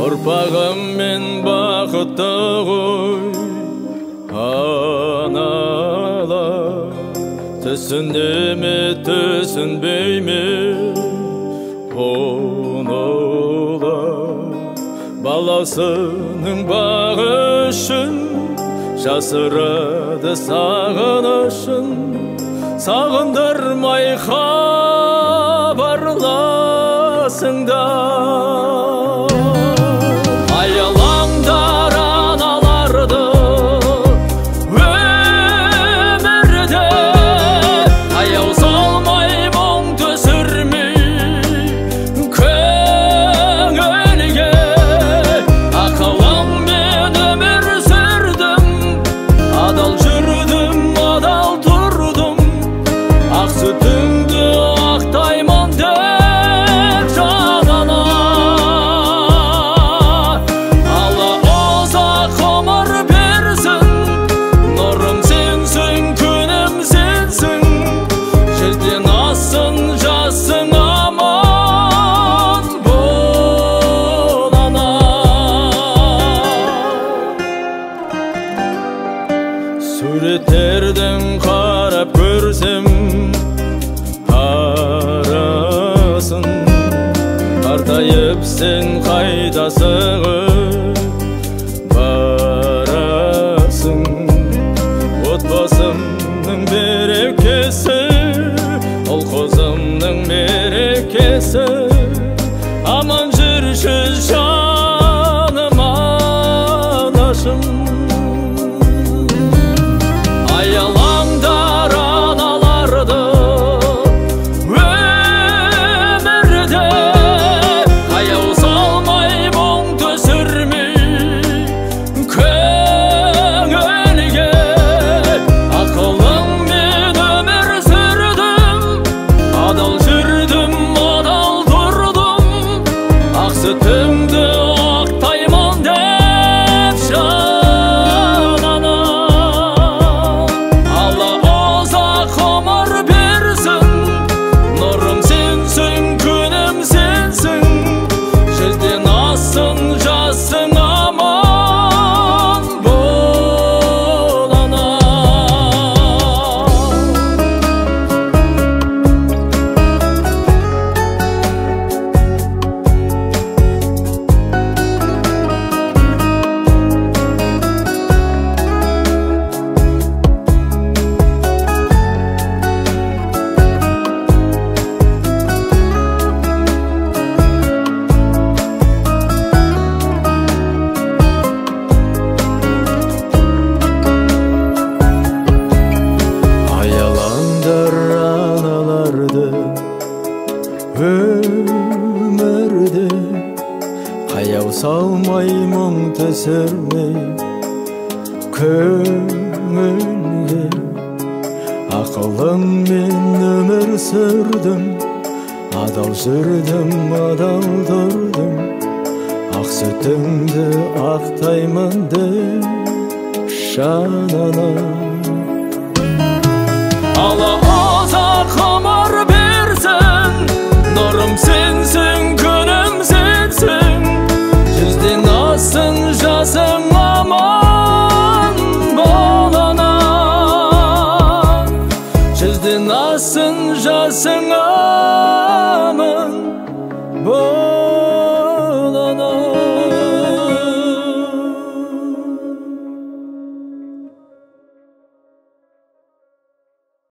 Ұрпағыммен бақытты ғой аналар, түсіне ме, түсінбей ме оны олар? Баласының бағы үшін жасырады сағынышын, сағындырмай хабарласыңдар. Аялаңдар аналарды өмірде, аяу салмай мұң түсірмей көңілге. Ақылыңмен өмір сүрдім, адал жүрдім, адал тұрдым, ақ сүтіңді ақтаймын деп жан ана. Алла ұзақ ғұмыр берсін, нұрым сенсің, күнім сенсің, жүзден ассын жасың, аман бол ана. Суреттердің қарап көрсем арасын, қартайып сен қайда сығып барасың? Отбасымның берекесі, ұл қызымның мерекесі, аман жүрші жаным анашым. Аялаңдар аналарды өмірде, аяу салмай мұң түсірмей көңілге. Ақылыңмен өмір сүрдім, адал жүрдім, адал тұрдым, ақ сүтіңді ақтаймын деп жан ана. Алла ұзақ ғұмыр берсін, нұрым сенсің, күнім сенсің, жүзден ассын жасың, аман бол ана. Аялаңдар аналарды өмірде, қаяу салмай мұң түсірмей көңілге. Ақылыңмен өмір сүрдім, адал жүрдім, адал тұрдым, ақ сүтіңді ақтаймын деп жан ана. Алла ұзақ ғұмыр берсін, нұрым сенсің, күнім сенсің, жүзден ассын жасың, аман бол ана. Жүзден ассын жасың,